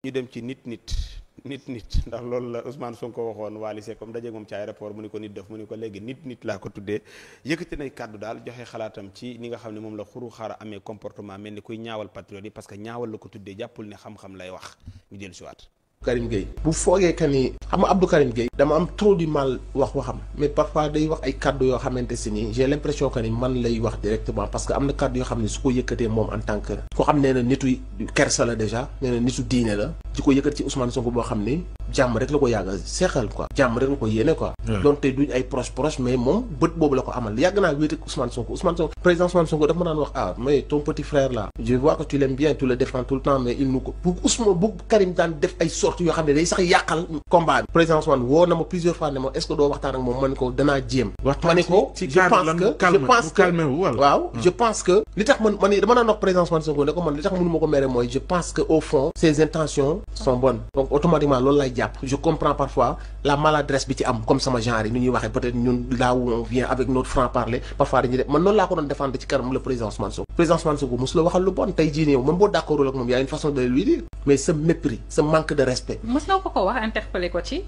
ñu dem ci nit ndax loolu la Ousmane Sonko waxoon Wally Seck comme daje moom ci aéroport mu ni ko nit def mu ni ko léegi nit laa ko tuddee yëkkati nay kàddu daal joxe xalaatam ci ni nga xam ne moom la xuru xaara amee comportement mel ni kuy ñaawal patriote yi parce que ñaawal la ko tuddee jàppul ne xam-xam lay wax ñu dellu si waat Karim Gueye bu foogee que ni xam nga Abdou Karim Gueye dama am trop du mal wax waxam mais parfois day wax ay kaddu yoo xamante si ni j'ai l'impression que ni man lay wax directement parce que am na kaddu yoo xam ne su ko yëkkatee moom en tant que ko xam nee na nitu kersa la déjà nee na nitu diine la di ko yëkkat ci Ousmane Sonko boo xam ni jàmm rek la ko yàgg a seexal quoi jàmm rek la ko yéene quoi donte duñ ay proche mais moom bët boobu la ko amal yàgg naa wéet ak Ousmane Sonko président Ousmane Sonko dafa ma daan wax mais ton petit frère là je vois que tu l'aimes bien tu le défends tout le temps mais il nous ko bu Ousmane bu Karim daan def ay sorties yoo xam ne day sax yàqal combat bi président Ousmane woo na ma plusieurs fois ne ma est-ce que doo waxtaan ak moom man ko danaa jéem ma ne ko je pense que li tax man dama naan wax président Ousmane Sonko ne ko man li tax mënu ma ko mere mooy je pense que au fond ses intentions sont bonnes donc automatiquement loolu lay jàpp je comprends parfois la maladresse bi ci am comme sama genre yi ni ñuy waxee peut-être ñun là où on vient avec notre franc-parler parfois dañuy def man noonu laa ko doon défendre ci kanam le président Ousmane Sonko mosu la waxal lu bon tey jii nii yow même boo d'accordul ak moom y a une façon de lui dire mais ce mépris ce manque de respect mos na ko wax interpellé ko ci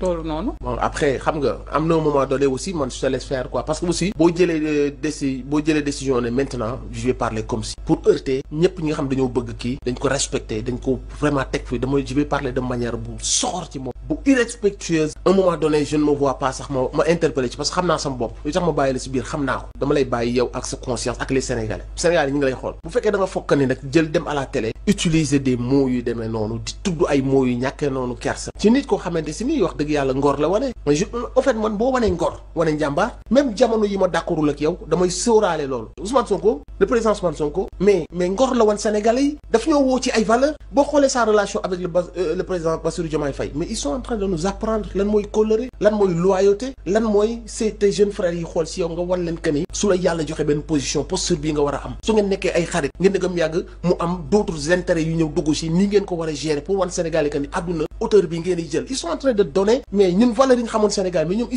loolu noonu bon après xam nga am na un moment donné aussi man je te laisse faire quoi parce que aussi boo jëlee décision ne maintenant je vais parler comme si pour heurter ñëpp ñi nga xam dañoo bëgg kii dañ ko respecter dañ ko vraiment teg fi je vais parler de manière bu soxor ci moom bu irrespectueuse un moment donné je ne me vois pas sax ma interpellé ci parce que xam naa sama bopp li tax ma bàyyi la si biir xam naa ko dama lay bàyyi yow ak sa conscience ak les Sénégalais yi ñu ngi lay xool bu fekkee da nga fokk ni nag jël dem à la télé utiliser des mots yu demee noonu di tudd ay mots yu ñàkkee noonu kersa ci nit koo xamante si nii wax dëgg yàlla ngor la wane en fait man boo wanee ngor wane njàmbaar même jamono yi ma d'accordul ak yow damay sóoraale loolu Ousmane Sonko le président Ousmane Sonko mais ngor la wan Sénégalais yi daf ñoo woo ci ay valeurs boo xoolee sa relation avec le président Bassirou Diomaye Faye mais ils sont en train de nous apprendre lan mooy kóllëre lan mooy loyauté lan mooy c'est tes jeunes frères yi xool si yow nga wan leen que ni su la yàlla joxe benn position posture bii nga war a am su ngeen nekkee ay xarit ngeen dëggam yàgg mu am d'autres intérêts yu ñëw dugg si ni ngeen ko war a gérer pour wan Sénégal yi que ni àdduna hauteur bi ngeen di jël ils sont en train de donner mais ñun valeurs yi nga xamoon Sénégal mais ñoom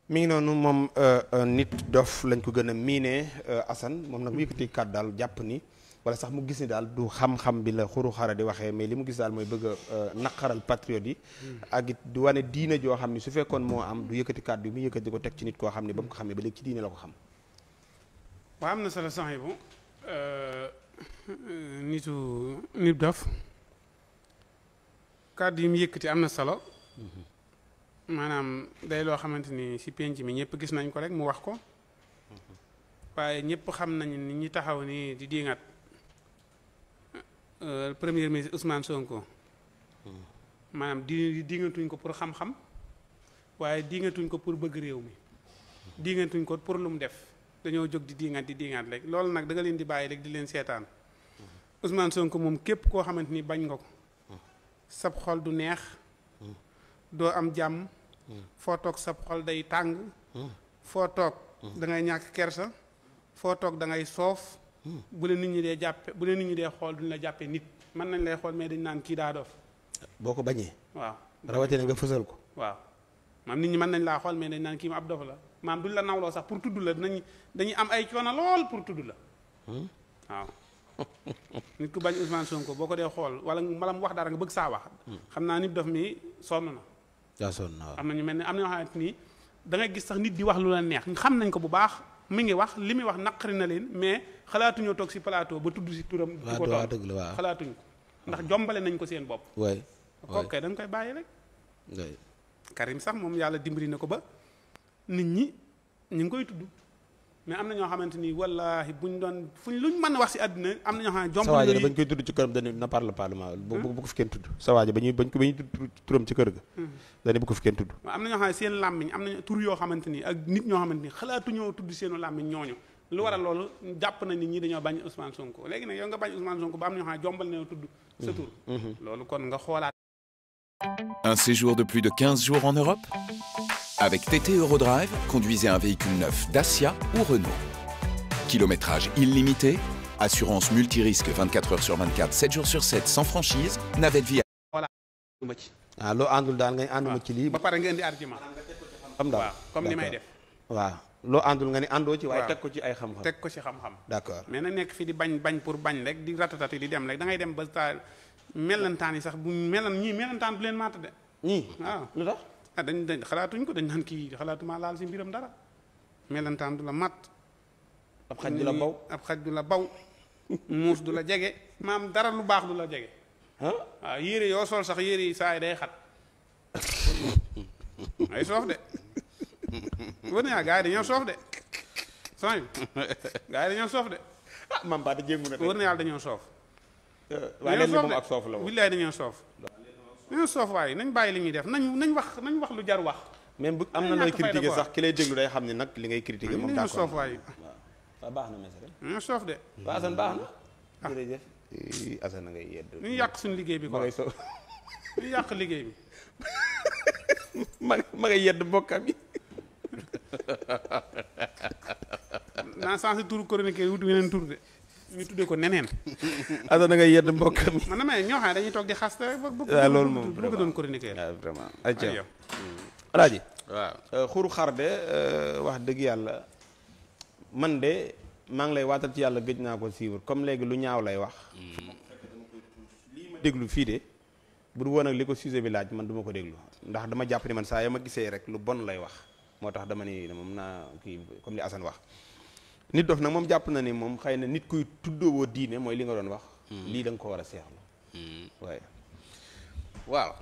mi ngi noonu moom nit dof lañ ko gën a miinee Assane moom nag mu yëkkati kàddu daal jàpp ni wala sax mu gis ni daal du xam-xam bi la xuru xara di waxee mais li mu gis daal mooy bëgg a naqaral patriote yi ak it du wane diine joo xam ni su fekkoon moo am du yëkkati kàddu yi mu yëkkati ko teg ci nit koo xam ni ba mu ko xamee ba léegi ci diine la ko xam waa am na solo sax bu nit dof kàddu yi mu yëkkati am na solo maanaam day loo xamante ni ci penc mi ñëpp gis nañ ko rek mu wax ko waaye ñëpp xam nañu ni ñi taxaw ni di diŋat premier ministre Ousmane Sonko maanaam diŋatuñ ko pour xam-xam waaye diŋatuñ ko pour bëgg réew mi diŋatuñ ko pour lu mu def dañoo jóg di diŋat rek loolu nag da nga leen di bàyyi rek di leen seetaan Ousmane Sonko moom képp koo xamante ni bañ nga ko sab xol du neex doo am jàmm foo toog sab xol day tàng foo toog da ngay ñàkk kersa foo toog da ngay soof bu leen nit ñi dee jàppe bu leen nit ñi dee xool duñ la jàppee nit mën nañ lay xool mais dañ naan kii daa dof boo ko bañee waaw rawatina nga fësal ko waaw maam nit ñi mën nañ laa xool mais dañ naan kii ma ab dof la maam duñ la nawloo sax pour tudd la dañuy am ay coono lool pour tudd la waaw nit ku bañ Ousmane Sonko boo ko dee xool wala mu wax dara nga bëgg saa wax xam naa nit dof mi sonn na yaa sonn na waaw am na ñu mel ne am na ñoo xamante ni da ngay gis sax nit di wax lu la neex xam nañ ko bu baax mi ngi wax li muy wax naqari na leen mais xalaatuñoo toog ci plateau ba tudd ci turam di ko toog dëgg la waaw xalaatuñ ko ndax jombale nañ ko seen bopp waay kooku kay dañ koy bàyyi rek waay Karim sax moom yàlla dimbali na ko ba nit ñi ñu ngi koy tudd mais am na ñoo xamante ni wallaahi buñ doon luñ mën a wax ci àddina am na ñoo xam ne jombal sa waaja bañ koy tudd ci këram dañu na parle parlement bu ko fi kenn tudd sa waaja bañ ko tudd turam ci kër ga dañu bu ko fi kenn tudd am na ñoo xam ne seen làmmiñ am na tur yoo xamante ni ak nit ñoo xamante ni xalaatuñoo tudd seenu làmmiñ ñooñu lu waral loolu jàpp nañ nit ñi dañoo bañ Ousmane Sonko léegi nag yow nga bañ Ousmane Sonko ba am na ñoo xam ne jombal nañoo tudd sa tur loolu kon nga xoolaat. Un séjour de plus de 15 jours en Europe? Avec TT Eurodrive, conduisez un véhicule neuf Dacia ou Renault. Kilométrage illimité, assurance multirisque 24 heures sur 24, 7 jours sur 7, sans franchise, navette vie. Voilà. loo àndul daal ngay ànduma ci lii. ba pare nga indi argument. xam daal waaw comme ni may def. waaw loo àndul nga ni àndoo ci waaye waaw. teg ko ci ay xam-xam teg ko ci xam-xam d'accord mais na nekk fi di bañ pour bañ rek di ratatati di dem rek da ngay dem ba saa melantaan yi sax bu melantaan bu leen maata de ñii waaw lu tax ah dañ xalaatuñ ko dañ naan kii xalaatuma laal si mbiram dara melantaan du la mat ab xaj du la baw ab xaj du la baw muus du la jege maam dara lu baax du la jege ah waaw yére yoo sol sax yére yi saa yi day xat ay soof de wër na yaa gars yi dañoo soof de sooy gars yi dañoo soof de ah mam ba da jéngu na wër na yàlla dañoo soof waaye leen moom ak soof la woon billaay dañoo soof dañoo soof waaye nañ bàyyi li ñuy def nañ wax lu jar wax même bu am na ñàkk looy fayda critiquer quoi. sax ki lay déglu day xam ne nag li ngay critiquer moom dañoo d'accord soof waaye waaw baax na mesere dañoo soof de waaw Assane baax na jërëjëf Assane ngay yedd ñu yàq suñu liggéey bi ma quoi ngay so ñu yàq liggéey bi ma ngay yedd mbokkam yi naa sensé turu chroniqueur wut weneen tur de ñu tuddee ko neneen Assane ngay yedd mbokkam yi man damay ñoo xam ne dañuy toog di xaste rek waaw loolu moom bëgg doon chroniqueur waaw vraiment ay ayca yow alaaji waaw xuru xar de wax dëgg yàlla man de maa ngi lay waatal ci yàlla gëj naa ko suivre comme léegi lu ñaaw lay wax lii ma déglu fii de bu du woon ak li ko sujet bi laaj man du ma ko déglu ndax dama jàpp ni man saa ya ma gisee rek lu bon lay wax moo tax dama ni moom naa kii comme li Assane wax nit dof nag moom jàpp na ni moom xëy na nit kuy tuddoowoo diine mooy li nga doon wax lii da nga ko war a seexlu waaye waaw